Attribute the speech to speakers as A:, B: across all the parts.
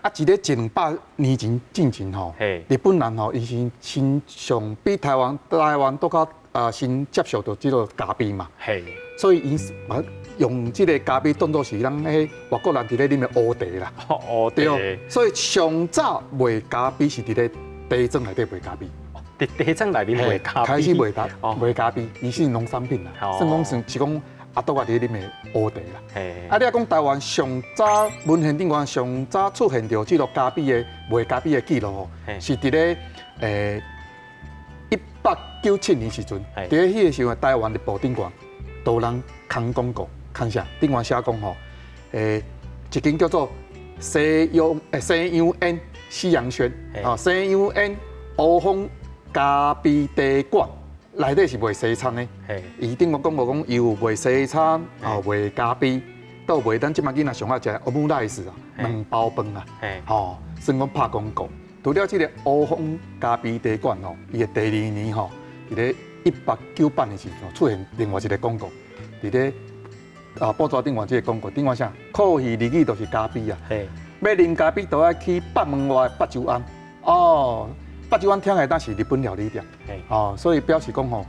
A: 啊，佇咧一兩百年前進前吼，日本人吼，伊是先上比台灣閣較啊先接受著這个咖啡嘛，所以𪜶用這个咖啡當做是咱彼外國人佇咧啉的烏茶啦。
B: 烏茶。
A: 對，所以上早賣咖啡是佇咧茶莊內底賣咖啡。
B: 佇茶莊內面賣咖啡。
A: 開始賣咖賣咖啡，伊是農產品啦，算講算是講阿啄仔佇咧啉的烏茶啦。啊，你若講台灣上早文獻頂懸上早出現著這个咖啡的賣咖啡的記錄吼，是佇咧1897年時陣，佇咧彼个時陣，台灣日報頂懸，都有人刊廣告，刊啥？頂懸寫講吼，一間叫做西洋煙西洋軒，哦，西洋煙烏風咖啡茶館，內底是賣西餐的。伊頂懸廣告講，伊有賣西餐，哦，賣咖啡，閣有賣咱這擺囡仔上愛食的歐姆來斯啊，卵包飯啊，吼，算講拍廣告。除了這个烏風咖啡茶館吼，伊的第二年吼，佇咧1898年時陣出現另外一个廣告，佇咧啊報紙頂懸這个廣告，頂懸啥？coffee 日語就是咖啡啊。欲啉咖啡都愛去北門外八州庵。哦，八州庵聽來當是日本料理店。哦，所以表示講吼，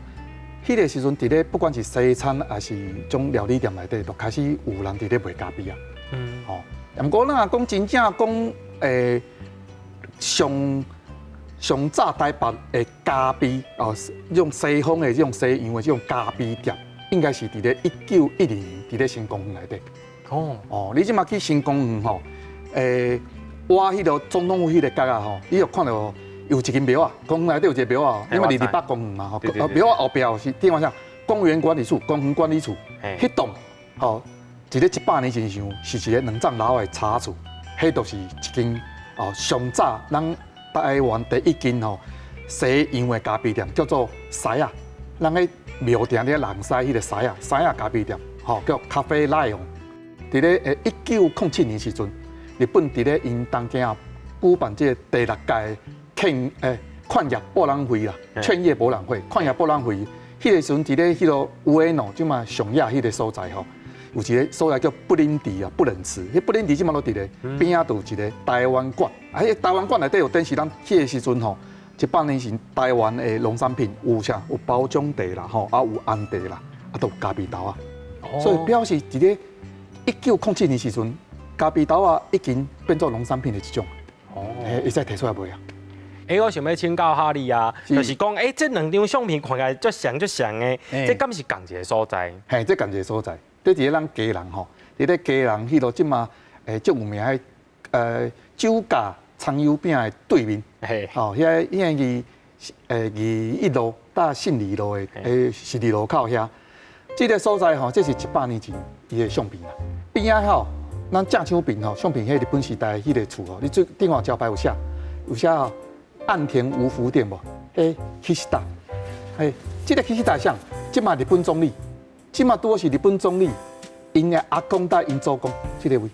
A: 彼个時陣佇咧不管是西餐抑是種料理店內底，就開始有人佇咧賣咖啡啊。吼，毋過咱若講真正講上上早台北的咖啡哦，這種西方的這種西洋的這種咖啡店，應該是佇咧1912年佇咧新公園內底。哦，你這馬去新公園吼，挖彼个總統府彼个角仔吼，你就看著有一間廟仔，公園內底有一个廟仔，因為二二八公園嘛吼，廟仔後壁是頂懸啥？公園管理處，公園管理處，彼棟吼，佇咧100年前時是一个兩層樓的茶厝，彼就是一間哦上早咱台灣第一間吼西洋的咖啡店，叫做獅仔，咱彼廟埕咧人獅彼个獅仔，獅仔咖啡店，吼叫咖啡ライオン。佇咧1907年時陣，日本佇咧𪜶東京舉辦這个第六屆勸業博覽會啦，勸業博覽會，勸業博覽會，彼个時陣佇咧彼个上野，這馬上野彼个所在吼，有一个所在叫不忍池啊，不忍池，彼不忍池這馬攏佇咧邊仔，就有一个台灣館，啊，彼台灣館內底有展示咱彼个時陣吼，100年前台灣的農產品有啥？有包種茶啦，吼，啊有紅茶啦，啊都有咖啡豆仔，所以表示佇咧1907年時陣，咖啡豆仔已經變做農產品的一種，哦，會使提出來賣啊。
B: 欸，我想欲請教哈你啊，就是講，欸，這兩張相片看起來足像足像的，這敢是仝一个所在？
A: 嘿，這仝一个所在。這佇咧咱基隆吼，佇咧基隆彼落這馬足有名的酒窖蔥油餅的對面，吼，遐是二一路佮信義路的十字路口遐。這个所在吼，這是100年前伊的相片啦。邊仔吼，咱正手邊吼，相片彼日本時代彼个厝吼，你最頂懸招牌有寫，有寫岸田五福店無？欸，岸田，嘿，這个岸田啥？這馬日本總理，這馬拄好是日本總理，𪜶的阿公佮𪜶祖公，這个位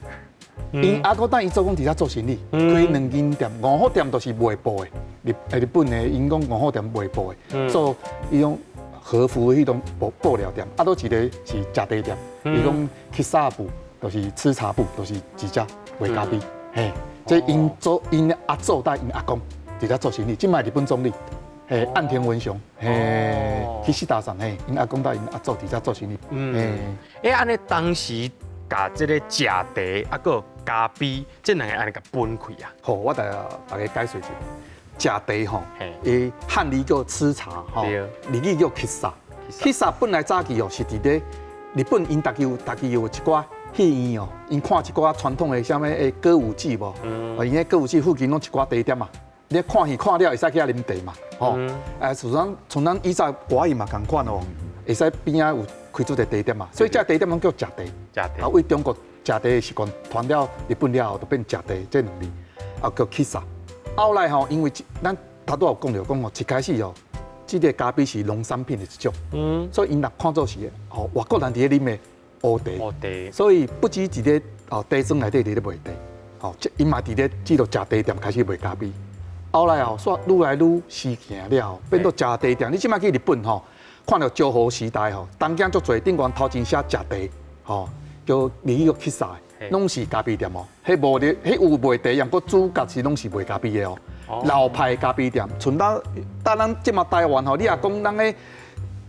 A: ，𪜶阿公佮𪜶祖公佇遮做生意，開兩間店，五福店就是賣布的，日本的𪜶講五福店賣布的，做彼種和服彼種布料店，啊，閣一个是食茶店，伊講喫茶部，就是吃茶部，就是佇遮賣咖啡，嘿，這𪜶祖𪜶阿祖佮𪜶阿公佇遮做生意，這馬日本總理，嘿，岸田文雄，嘿，岸田さん，嘿，𪜶阿公佮𪜶阿祖佇遮做生意，嗯，
B: 欸，按呢當時共這个食茶啊，閣咖啡，這兩个按呢共分開啊？
A: 好，我來逐家解說一下。食茶吼，伊漢語叫吃茶吼，日語叫喫茶。喫茶本來早期哦是佇咧日本，𪜶家己有一寡戲院哦，𪜶看一寡傳統的啥物歌舞伎無？𪜶彼歌舞伎附近攏一寡茶店嘛，你看戲看了會使去遐啉茶嘛，吼。像咱以前歌戲嘛仝款哦，會使邊仔有開出一個茶店嘛，所以這茶店攏叫食茶。
B: 食茶。
A: 啊，為中國食茶的習慣傳了日本了後，就變食茶這兩字，啊叫喫茶。後來吼，因為咱頭拄有講著講吼，一開始哦，這个咖啡是農產品的一種，所以𪜶若看做是吼外國人佇咧啉的烏茶，
B: 烏茶，
A: 所以不止佇咧哦茶莊內底佇咧賣茶，吼，𪜶嘛佇咧這個食茶店開始賣咖啡。後來哦，煞愈來愈時行了，變做食茶店。你這馬去日本吼，看著昭和時代吼，東京足濟頂懸頭前寫食茶，吼，叫日語叫喫茶。攏是咖啡店哦。彼無咧，彼有賣茶，毋過主角是攏是賣咖啡的哦。老派咖啡店，像咱搭咱這馬台灣吼，你若講咱咧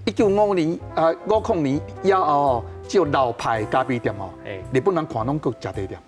A: 195年啊50年以後吼，這老派咖啡店哦，日本人看攏閣食茶店。